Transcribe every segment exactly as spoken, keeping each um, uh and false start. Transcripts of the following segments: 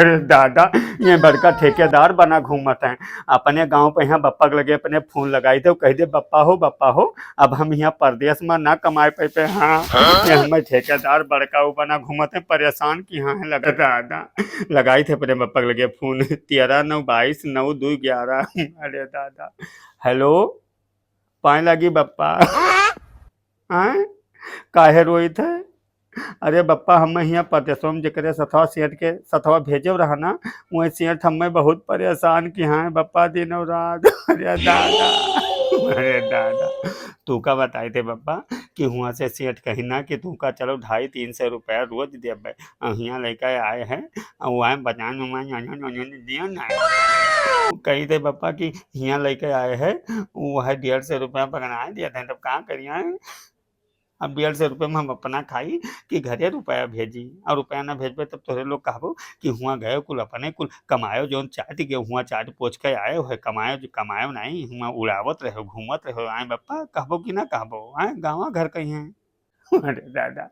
अरे दादा, ये बड़का ठेकेदार बना घूमत हैं। अपने गाँव पे यहाँ बप्पा के लगे अपने फोन लगाई दे, कह दे, "बप्पा हो, बप्पा हो, अब हम यहाँ परदेस मा ना कमाए पाइबे।" हाँ, ये हमें ठेकेदार बड़का वो बना घूमत हैं, परेशान कि हाँ है लगा दादा। लगाई थे अपने बप्पा के लगे फोन, तेरह नौ बाईस, नौ दो ग्यारह। अरे दादा, हेलो, पाए लागी बप्पा। आय? काहे रोइत है? अरे बप्पा, हम हियाँ परदेसवा में जेकरे सथवा सेठ के सथवा भेजे रहा ना, वही सेठ हमें बहुत परेशान कि हाँ बप्पा, दिन और रात। अरे दादा, अरे दादा, तू का बताई थे बप्पा कि हुआं से सेठ कही ना कि तू का चलो ढाई तीन सौ रुपया रोज देबे, और हियाँ लेके आए हैं, और वह बजान उमान दिया ना। कही थे बप्पा कि हियाँ लेके आए हैं, वो है डेढ़ सौ रुपया पकड़ा दिया था, तब का करिए? अब डेढ़ सौ रुपये में हम अपना खाई कि घरे रुपया भेजी, और रुपया ना भेजबे तब तोहरे लोग कहबो कि हुआं गए कुल अपने कुल कमायो, जौन चाट के हुआं चाट पोछ के आए हो, कमायो जो कमायो नहीं, हुआं उड़ावत रहो, घूमत रहो, आए बप्पा कहबो कि ना कहबो? आए गाँवा घर कहीं हैं। अरे दादा,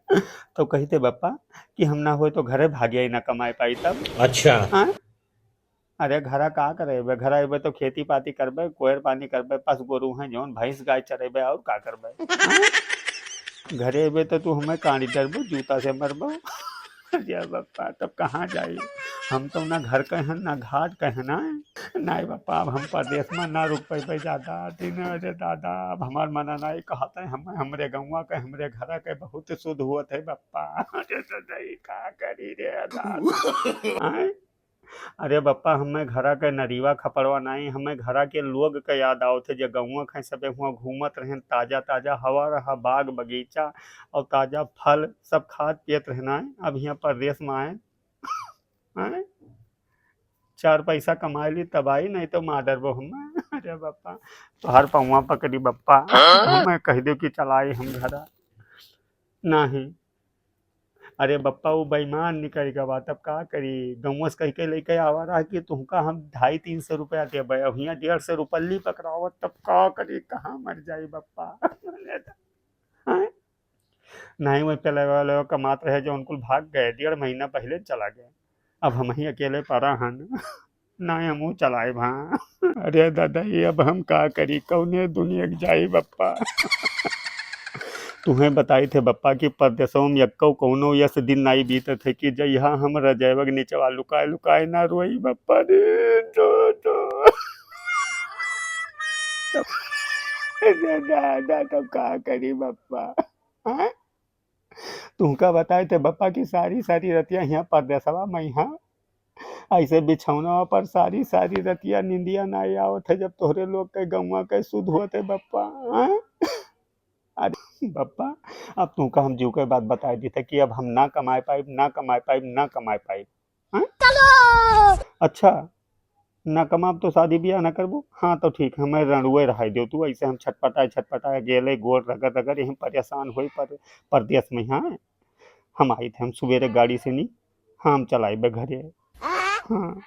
तो कही थे बप्पा कि हम ना होए तो घरे भागिया ही ना कमाए पाई तब। अच्छा। हाँ? अरे घरा का करेबे? घरा अइबे तो खेती पाती करबे, कोयर पानी करबे, पस गोरू हैं जौन भैंस गाय चरेबे, और का करबे? हाँ? घरे अइबे तो तू हमें कांडी डरबो, जूता से मरबो। अरे बप्पा, तब कहाँ जाई? हम तो ना घर के हैं, ना घाट के हैं, ना। नहीं बप्पा, अब हम परदेस में ना रुक पइबे ज्यादा दिन। अरे दादा, अब हमार मना नहीं कहत है, हम, हमरे गौवा के, हमरे घरा के बहुत सुध होत है बप्पा। अरे दादा, ई का करी रे दादा? आय? अरे बप्पा, हमें घरा के नरीवा खपड़वा नाई, हमें घरा के लोग के याद आवत है, जे गौवा खाई सबे हुआं घूमत रहेन, ताजा ताजा हवा रहा, बाग बगीचा और ताजा फल सब खात पियत रहना है। अब हियाँ परदेस में आए, आए? चार पैसा कमाए ली तब आई, नहीं तो मार डरबो हम। अरे बप्पा, तोहार पौवा पकड़ी बप्पा, हमें कह दो कि चलाई हम घरा। नहीं, अरे बप्पा, वो बेईमान निकल गवा, तब का करी? गौवा से कह के लेके आवा रहा कि तुमका हम ढाई तीन सौ रुपया देबे, अब हियाँ डेढ़ सौ रुपल्ली पकड़ावत, तब का करी? कहाँ मर जाई बप्पा? हाँ? नहीं, वही पहले वाले कमात रहे जो उनकुल भाग गए, डेढ़ महीना पहले चला गए, अब हम ही अकेले पड़ा हन। ना हमहू चलाइब, हाँ। अरे दादा, ये अब हम का करी, कौने दुनिया के जाई बप्पा? तुम्हें बताई थे बप्पा कि परदेसवा में यक्को कौनो यस दिन नाई बीतत है कि जइहा हम रजैवा के निचवा लुकाए लुकाए ना रोई बप्पा रे, दो, दो। अरे दादा, तब का करी बप्पा? हाँ? तुमका बताए थे बप्पा कि सारी सारी रतिया यहाँ परदेसवा में यहाँ ऐसे बिछौना पर सारी सारी रतिया निंदिया ना आवत है, जब तोहरे लोग के गौवा के सुध होत है बप्पा। हाँ? अरे बप्पा, अब तुमका हम जीव के बात बताए दी थे कि अब हम ना कमाए पाइब, ना कमाए पाइब, ना कमाए पाइब। हाँ? अच्छा, ना कमाब तो शादी ब्याह ना करबो? हाँ तो ठीक, हमें रणुए रहाई दो तू, ऐसे हम छटपटाए छटपटाए गेले गोड़ रगड़ रगड़ यहीं परेशान होई पर, परदेस में। हाँ, हम आई थे, हम सुबेरे गाड़ी से नहीं, हाँ, हम चलाइबे घरे। हाँ,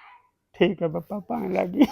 ठीक है बप्पा, पाए लागी।